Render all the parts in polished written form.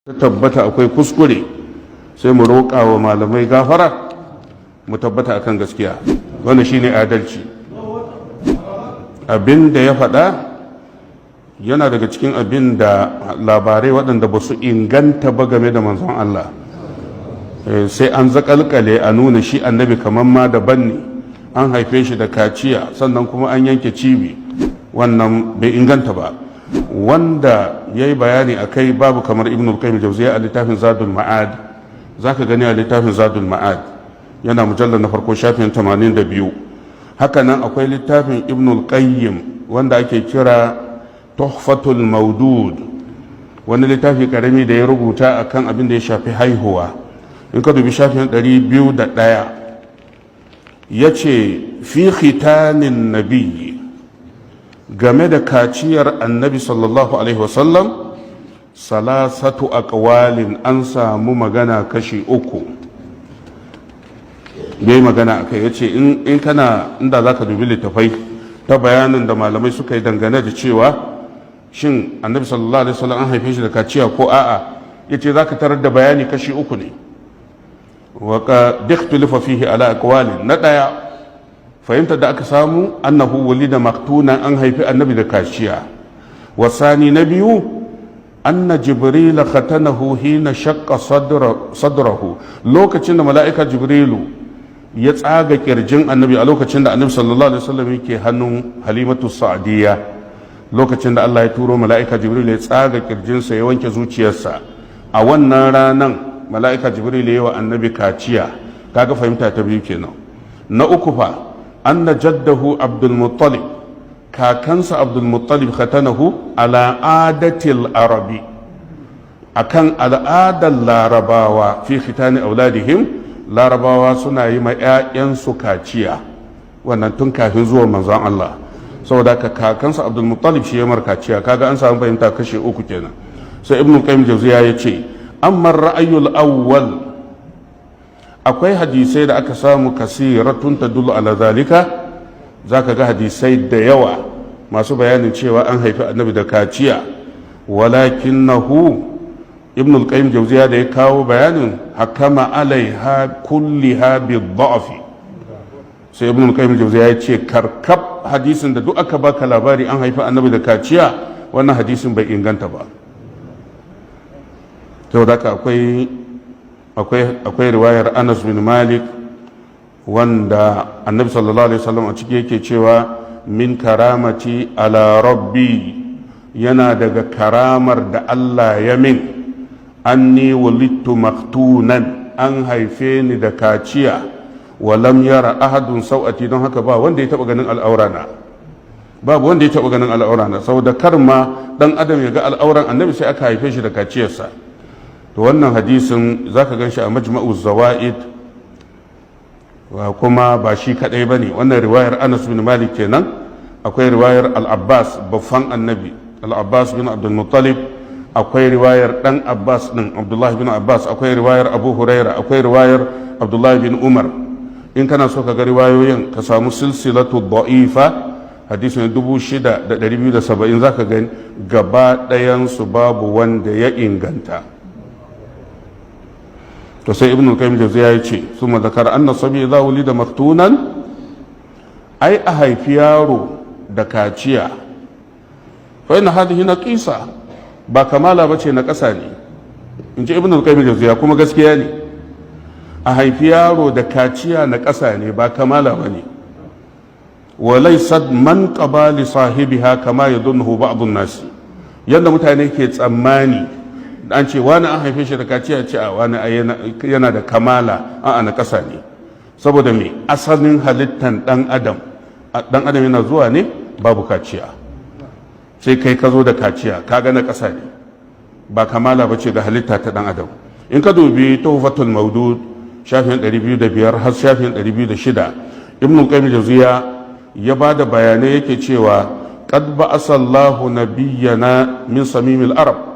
Ta tabbata akwai kuskure, sai mu roƙa wa malamai gafara, mu tabbata akan gaskiya. Wannan shine adalci. Abin da ya faɗa yana daga cikin abin da labarai waɗanda ba su inganta ba game da Manzon Allah. Sai an zaƙalƙale a nuna shi Annabi kamar ma daban ne, an haife shi da kaciya, sannan kuma an yanke cibi. Wannan bai inganta ba. Wanda ya yi bayani a kai babu kamar Ibn al-Qayyim Jauziya a littafin Zadul Ma'ad. Za ka gani a littafin Zadul Ma'ad, yana mujallar na farko, shafin 82. Haka nan akwai littafin Ibn al-Qayyim wanda ake kira Tuhfatul Maudud, wani littafi karami da ya rubuta akan abin da ya shafi haihuwa. In ka dubi shafin 201, ya ce fi khitanin nabiyyi, game da kaciyar Annabi sallallahu alaihi wasallam, salasatu aqwalin, an samu magana kashi uku. Bai magana akai, ya ce in kana inda za ka dubi littafai ta bayanin da malamai suka yi dangane da cewa shin Annabi sallallahu alaihi wasallam an haife shi da kaciya ko a'a, ya ce za ka tarar da bayani kashi uku ne. Wa ikhtulifa fihi ala aqwalin. Na ɗaya, fahimtar da aka samu, annahu wulida maktuna, an haifi Annabi da kaciya. Wasani, na biyu, anna Jibrila khatanahu hina shaqqa sadrahu, lokacin da mala'ika Jibrilu ya tsaga kirjin Annabi, a lokacin da Annabi sallallahu alaihi wasallam yake hannun Halimatu Sa'diya, lokacin da Allah ya turo mala'ika Jibril ya tsaga kirjinsa, ya wanke zuciyarsa, a wannan ranan mala'ika Jibril ya yi wa Annabi kaciya. Kaga fahimta ta biyu kenan. Na uku fa, anna jaddahu Abdul Muttalib, kakansa Abdul Muttalib, khatanahu ala adatil arabi, akan al'adar Larabawa, fi khitani auladihim, Larabawa suna yi ma 'ya'yansu kaciya, wannan tun kafin zuwan Manzon Allah. Saboda haka kakansa Abdul Muttalib shi ya mar kaciya. Kaga an samu fahimta kashe uku kenan. Sai Ibnu Qayyim Jawziya ya ce, amma ra'ayul awwal, akwai hadisai da aka samu, kasiratun tadullu ala zalika, zaka ga hadisai da yawa masu bayanin cewa an haifi Annabi da kaciya. Walakinahu, Ibn al-Qayyim Jawziya da ya kawo bayanin, hakama alaiha kulliha bi dha'fi. Sai Ibn al-Qayyim Jawziya ya ce karkab hadisin da duk aka baka labari an haifi Annabi da kaciya, wannan hadisin bai inganta ba. Saboda haka akwai riwayar Anas bin Malik wanda Annabi sallallahu alaihi wasallam a ciki yake cewa, min karamati ala rabbi, yana daga karamar da Allah ya min, anni wulidtu maktunan, an haife ni da kaciya, walam yara ahadun sau'ati, don haka ba wanda ya taba ganin al'aurana, babu wanda ya taba ganin al'aurana. Saboda kar ma dan adam ya ga al'auran Annabi, sai aka haife shi da kaciyarsa. To wannan hadisin zaka gan shi a Majma'u Zawa'id, kuma ba shi kadai ba ne. Wannan riwayar Anas bin Malik kenan. Akwai riwayar Al-Abbas, baffan Annabi, Al-Abbas bin Abdul Muttalib. Akwai riwayar dan Abbas din, Abdullah bin Abbas. Akwai riwayar Abu Huraira. Akwai riwayar Abdullah bin Umar. In kana so ka ga riwayoyin, ka samu Silsilatu Da'ifa, hadisin 6270, zaka gani gaba ɗayansu babu wanda ya inganta. To sai Ibn al-Qayyim Jawziya ya ce, summa zakara anna sabi idza wulida maktunan, ai a haifi yaro da kaciya, fa inna hadhihi naqisa, ba kamala bace, na ƙasa ne, in ji Ibn al-Qayyim Jawziya. Kuma gaskiya ne, a haifi yaro da kaciya na ƙasa ne, ba kamala bane. Wa laysat manqaba li sahibiha kama yadhunnuhu ba'd an-nas, yanda mutane ke tsammani, an ce wani an haife shi da kaciya, ce a wani yana da kamala. A na ƙasa ne. Saboda me? Asalin halittan ɗan adam, ɗan adam yana zuwa ne babu kaciya, sai kai ka zo da kaciya, kaga na ƙasa ne, ba kamala ba ce ga halitta ta ɗan adam. In ka dubi Tuhfatul Maudud, shafin 205 har shafin 206, Ibn Qayyim Jawziya ya ba da bayanai, yake cewa qad ba'asallahu nabiyyana min samimil arab.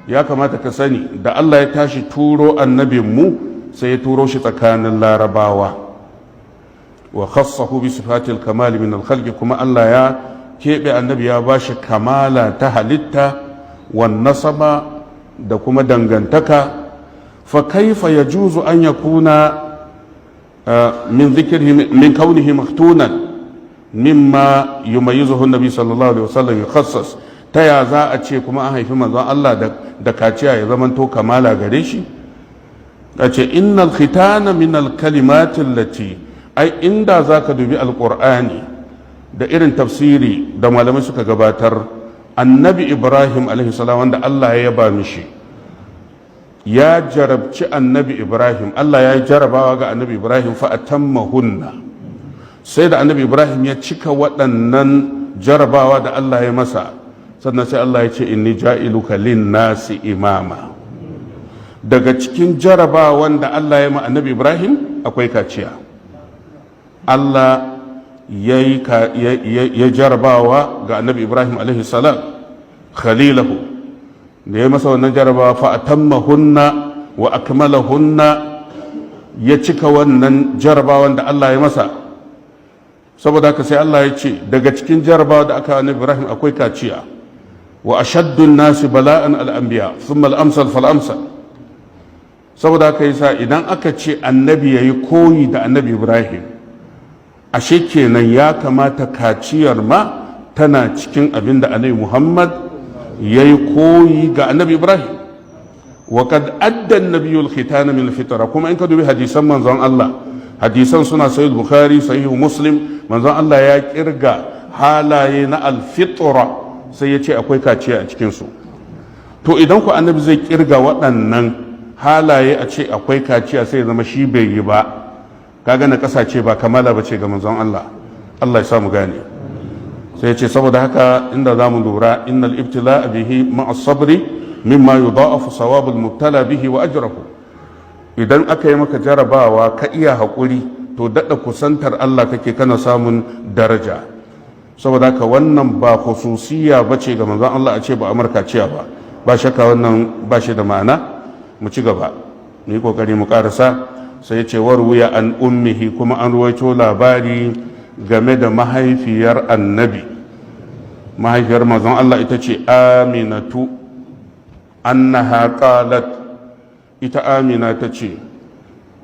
Ya kamata ka sani, da Allah ya tashi turo annabinmu, sai ya turo shi tsakanin Larabawa. Wa khassahu bi sifatil kamal min al kuma Allah ya keɓe Annabi, ya bashi kamala ta halitta, wan nasaba. da kuma dangantaka. Fa kaifa yajuzu an yakuna min dhikrihi min kaunihi maktunan mimma yumayyizuhu an-nabi sallallahu alaihi wasallam yukhassas? Ta ya za a ce kuma an haifi manzon Allah da kaciya ya zamanto kamala gare shi? A ce innal khitana min al kalimati allati, ai inda zaka dubi alqur'ani da irin tafsiri da malamai suka gabatar, Annabi Ibrahim alaihi salam, wanda Allah ya yaba mishi, ya jarabci Annabi Ibrahim, Allah ya yi jarabawa ga Annabi Ibrahim, fa atammahunna, sai da Annabi Ibrahim ya cika waɗannan jarabawa da Allah ya masa, sannan sai Allah ya ce: "Inni ja'iluka lin-nasi imama." Daga cikin jarabawan da Allah ya ma Annabi Ibrahim akwai kaciya. Allah ya jarabawa ga Annabi Ibrahim alaihi salam, khalilahu, da ya masa wannan jarabawa, fa atammahunna wa akmalahunna, ya cika wannan jarabawan da Allah ya masa. Saboda haka sai Allah ya ce daga cikin jarabawa da aka Annabi Ibrahim akwai kaciya. Wa ashaddun nasi bala'an al-anbiya, thumma al-amsal fal amsal. Saboda haka yasa idan aka ce Annabi yayi koyi da Annabi Ibrahim, ashe kenan ya kamata kaciyar ma tana cikin abin da Annabi Muhammad yayi koyi ga Annabi Ibrahim. Wa qad adda an-nabiyyu al-khitana min al-fitra. Kuma in ka dubi hadisan manzon Allah, hadisan suna Sahih Bukhari, Sahih Muslim, manzon Allah ya kirga halaye na al-fitra, sai ya ce akwai kaciya a cikin su. To idan ku Annabi zai kirga waɗannan halaye a ce akwai kaciya, sai ya zama shi bai yi ba, kaga na ƙasa ce, ba kamala ba ce ga manzon Allah. Allah ya sa mu gane. Sai ya ce saboda haka inda za mu lura, innal ibtila bihi ma'a sabri mimma yudha'afu sawabul mubtala bihi wa ajrahu. Idan aka yi maka jarabawa ka iya haƙuri, to daɗa kusantar Allah kake, kana samun daraja. Saboda haka wannan ba khususiya ba ce ga manzon Allah a ce ba amurka ciya ba. Ba shakka wannan ba shi da ma'ana. Mu ci gaba, mu yi kokari mu karasa. Sai ya ce warwiya an ummihi, kuma an ruwaito labari game da mahaifiyar Annabi. Mahaifiyar manzon Allah ita ce Aminatu. Annaha qalat, ita Amina ta ce: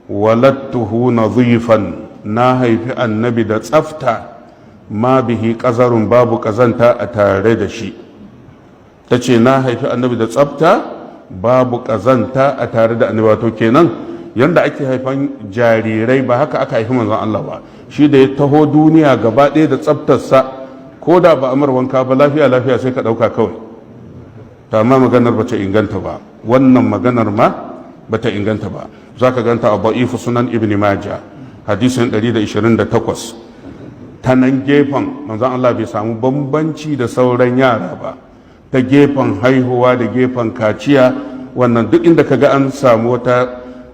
"Walattuhu nadhifan", na haifi Annabi da tsafta, ma bihi qazarun, babu kazanta a tare da shi. Ta ce na haifi Annabi da tsafta, babu kazanta a tare da Annabi. Wato kenan yanda ake haifan jarirai ba haka aka haifi manzon Allah ba. Shi da ya taho duniya gaba ɗaya da tsaftarsa, ko da ba amar wanka ba, lafiya lafiya, sai ka ɗauka kawai. Ta amma maganar bata inganta ba. Wannan maganar ma bata inganta ba. Za ka ganta a Da'ifu Sunan Ibn Maja, hadisin 128. Ta nan gefen manzon Allah bai samu bambanci da sauran yara ba, ta gefen haihuwa da gefen kaciya. Wannan duk inda ka ga an samu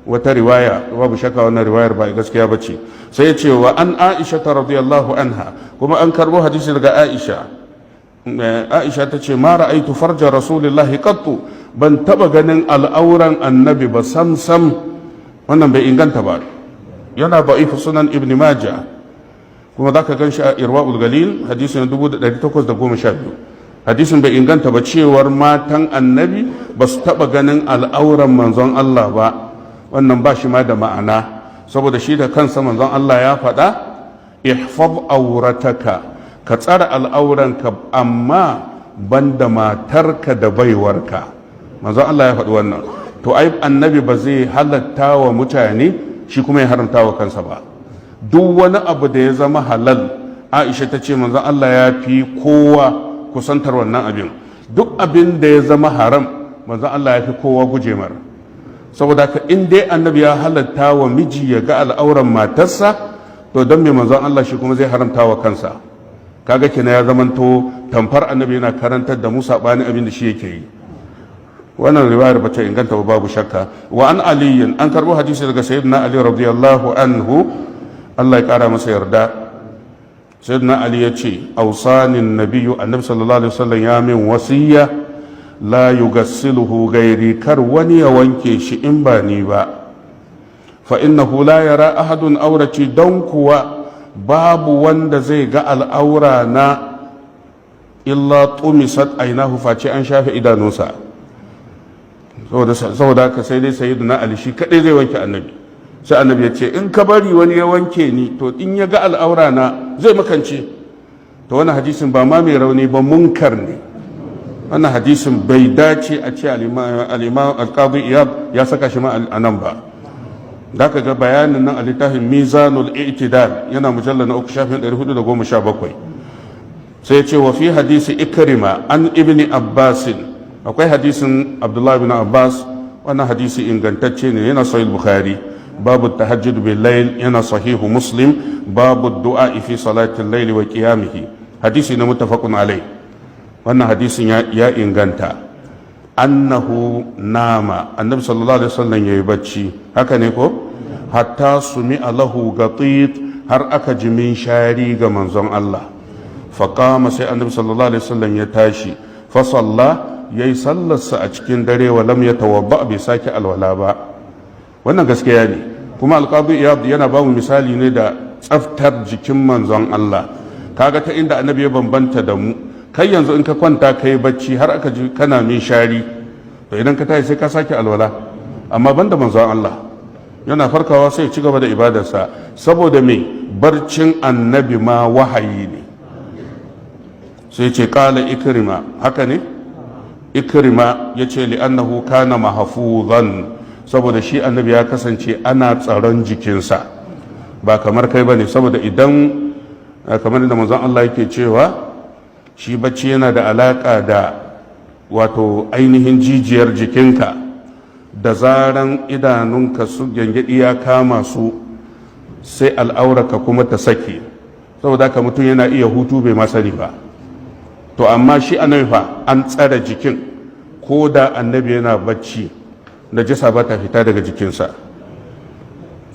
wata riwaya, babu shakka wannan riwayar ba gaskiya ba ce. Sai ya ce wa an Aisha ta radiyallahu anha, kuma an karbo hadisi daga Aisha. Aisha ta ce: "Ma ra'aitu farja Rasulillahi qattu", ban taba ganin al'auran Annabi ba sam sam. Wannan bai inganta ba, yana Da'ifu Sunan Ibn Majah, kuma zaka gan shi a Irwa'ul Galil, hadisin 1812. Hadisin bai inganta ba, cewar matan Annabi ba su taba ganin al'auran manzon Allah ba. Wannan ba shi ma da ma'ana, saboda shi da kansa manzon Allah ya faɗa: "Ihfaz aurataka", ka tsara al'auranka, amma banda matarka da baiwarka. Manzon Allah ya faɗi wannan. To ai Annabi ba zai halatta wa mutane shi kuma ya haramta wa kansa ba. Duk wani abu da ya zama halal, Aisha ta ce manzon Allah ya fi kowa kusantar wannan abin. Duk abin da ya zama haram, manzon Allah ya fi kowa guje mar. Saboda haka in dai Annabi ya halatta wa miji ya ga al'auran matarsa, to don me manzon Allah shi kuma zai haramta wa kansa? Kaga kenan ya zamanto tamfar Annabi yana karantar da mu saɓanin abin da shi yake yi. Wannan riwayar bata inganta ba, babu shakka. Wa an Aliyin, an karbo hadisi daga Sayyidina Ali radiyallahu anhu, Allah ya kara masa yarda. Sayyidina Ali ya ce: "Ausanin nabiyyu", Annabi sallallahu alaihi wasallam ya min wasiya, "la yugassiluhu gairi", kar wani ya wanke shi in ba ni ba. "Fa innahu la yara ahadun aurati", don kuwa babu wanda zai ga al'aura na, "illa tumisat ainahu", face an shafe idanunsa. Saboda haka sai dai Sayyidina Ali shi kadai zai wanke Annabi. Sai Annabi ya ce, "In ka bari wani ya wanke ni, to in ya ga al'aura na zai makance." To wannan hadisin ba ma mai rauni ba, munkar ne. Wannan hadisin bai dace a ce al-Imam Al-Qadi Iyad ya saka shi ma a nan ba. Da ka ga bayanin nan a littafin Mizanul I'tidal, yana mujallal na 3, shafin 417. Sai ya ce wa fi hadisi Ikrima an Ibni Abbasin, akwai hadisin Abdullahi bin Abbas. Wannan hadisi ingantacce ne, yana Sahih Bukhari, babu tahajjud bil layl, yana Sahihu Muslim, babu du'a fi salatil layl wa qiyamihi, hadisi na muttafaqun alai. Wannan hadisin ya inganta. Annahu nama, Annabi sallallahu alaihi wasallam yayi bacci, haka ne ko? Hatta sumi'a lahu gatit, har aka ji min shari ga manzon Allah. Faqama, sai Annabi sallallahu alaihi wasallam ya tashi, fa salla, yayi sallarsa a cikin dare, wa lam yatawadda, bai sake alwala ba. Wannan gaskiya ne. Kuma Alqadi Iyad yana ba mu misali ne da tsaftar jikin manzon Allah. Kaga ta inda Annabi ya bambanta da mu. Kai yanzu in ka kwanta kai bacci har aka ji kana min shari, to idan ka tashi sai ka sake alwala. Amma banda manzon Allah, yana farkawa sai ya ci gaba da ibadarsa. Saboda me? Barcin Annabi ma wahayi ne. Sai ce kala Ikrima, haka ne, Ikrima ya ce li'annahu kana mahfuzan, saboda shi Annabi ya kasance ana tsaron jikinsa, ba kamar kai bane. Saboda idan kamar da manzon Allah yake cewa shi bacci yana da alaka da wato ainihin jijiyar jikinka, da zaran idanunka su gyangyaɗi ya kama su, sai al'aurarka kuma ta sake. Saboda haka mutum yana iya hutu bai ma sani ba. To amma shi Annabi fa an tsare jikin, ko da Annabi yana bacci, najasa ba ta fita daga jikinsa.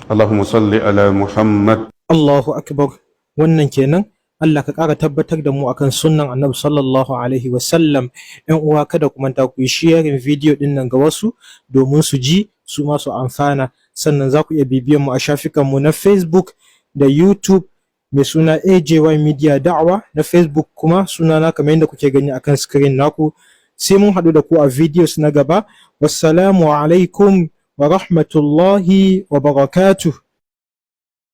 Allahumma salli ala Muhammad. Allahu akbar! Wannan kenan. Allah ka ƙara tabbatar da mu akan sunnan Annabi sallallahu alaihi wasallam. ‘Yan uwa, kada ku manta ku yi sharing video din nan ga wasu domin su ji, su ma su amfana. Sannan za ku iya bibiyan mu a shafukan mu na Facebook da YouTube mai suna AJY Media Da'awa na Facebook, kuma sunana kamar yadda kuke gani akan screen naku. Sai mun haɗu da ku a videos na gaba. Wassalamu alaikum wa rahmatullahi wa barakatuh.